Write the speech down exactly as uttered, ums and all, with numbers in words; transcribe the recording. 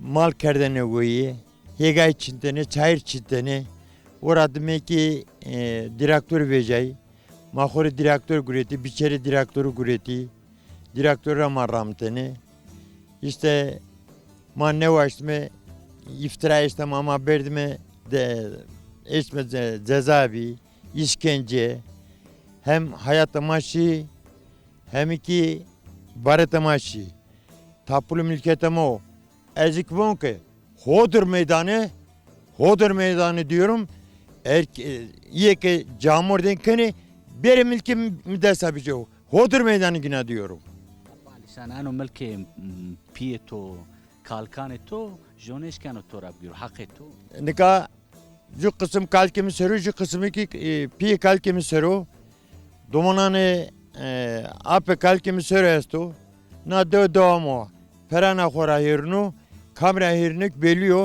mal kerdene woyî, hêgay çintene, çayir çintene. Ora dime ki, e, direktor vejay. Ma xo rê direktor guretî, biçerê direktoru guretî. Direktor ra ma ramtene. İşte ma newaştime, iftira eştime, ama berdime de eştime ce-, cezaevi, işkence. Hem hayata ma şî, hem ki bareta ma şî. Tapulu milketa ma o. Ez ki von ki Hodır meydanı, Hodır meydanı diyorum. Eğer ki, e, iye ki camordên kenê, bêrê milkê mi desta bijo. Hodır meydanı gina diyorum. Bali sen eno milkê, m, piyê to, kalkanê to, jo nêşkeno to ra bigiro, haqê to. Nika ju kısım kalkê mi sero, ju kısmı ki, e, piyê kalkê mi sero. Domananê, e, apê kalkê mi sero esto. Na dew dewa ma perana xo ra hêrino, kam ra hêrino ki belî yo.